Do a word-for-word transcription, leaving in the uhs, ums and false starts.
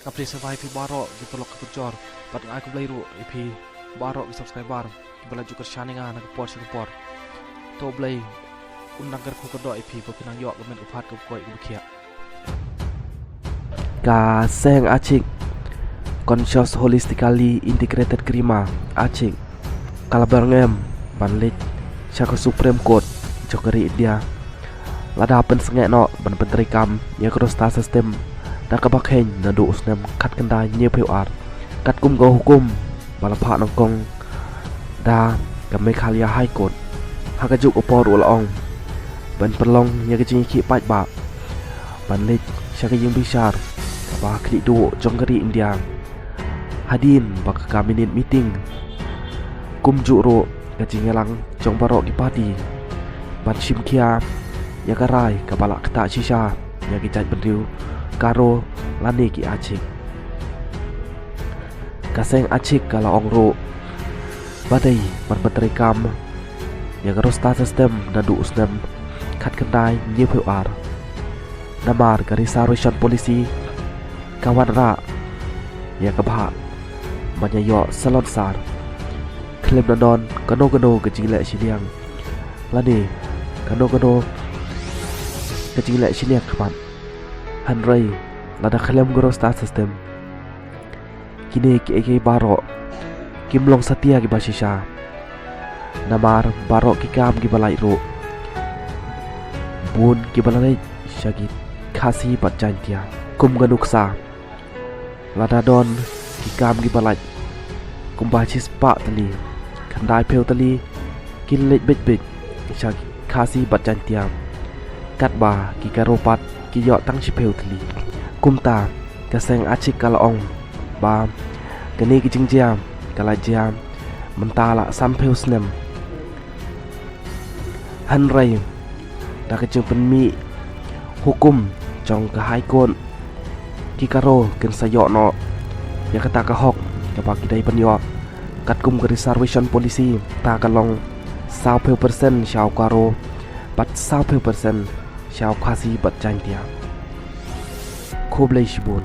Ka phi sngewbha ïa phi baroh ki paralok ki parajor bad nga ai khublei ruh ïa phi baroh ki subscriber kiba la ju kyrshan ïa nga na ka por sha ka por. To Blei un nang kyrkhu kyrdoh ïa phi ba phin nang ïoh ka met ka phad kaba koit kaba khiah. Ka seng Achik, Conscious Holistically Integrated Grima Achik, ka la byrngem ban leit sha ka Supreme Court jong ka ri India lada pynsangeh noh ban pyntreikam ïa ka roster system da kaba kheiñ naduh u snem khatkhyndai hynñiewphew ar, katkum ka hukum ba la phah nyngkong da ka Meghalaya High Court. Ha kajuh ka por u la ong ban pynlong ïa ka jingïakhih paidbah ban leit sha ka ïingbishar kaba khlieh duh jong ka ri India hadien ba ka cabinet meeting, kumjuh ruh ka jingïalang jong baroh ki party ban shim khia ïa ka rai kaba la ktah shisha ïa ki jaitbynriew Garo lane ki Achik. Ka seng Achik ka la ong ruh ba dei ban pyntreikam ïa ka roster system naduh u snem khatkhyndai hynñiewphew ar. Namar ka reservation policy ka wanrah ïa ka bhah ban ïa ïoh salonsar khlem da don kano kano ka jingleh shiliang lane kano kano ka jingleh shiliang khmat. Hynrei lada khlem ka roster system, kine kiei kiei baroh kim long satia kiba shisha. Namar baroh ki kam kiba lait ruh, bun kiba la leit sha ki Khasi bad Jaintia. Kum ka nuksa, lada don ki kam kiba lait kumba shispah tylli, khyndaiphew tylli ki leit beit beit sha ki Khasi bad Jaintia, katba ki Garo pat ki ïoh tang shiphew tylli. Kumta ka seng Achik ka la ong ba kane ka jingjia ka la jia mynta la sanphew snem. Hynrei da ka jingpynmih hukum jong ka High Court, ki Garo kin sa ïoh noh ïa kata ka hok kaba ki dei ban ïoh katkum ka reservation policy, ta ka long sawphew percent sha u Garo bad sawphew percent sha u Khasi bad Jaintia. Khublei shibun.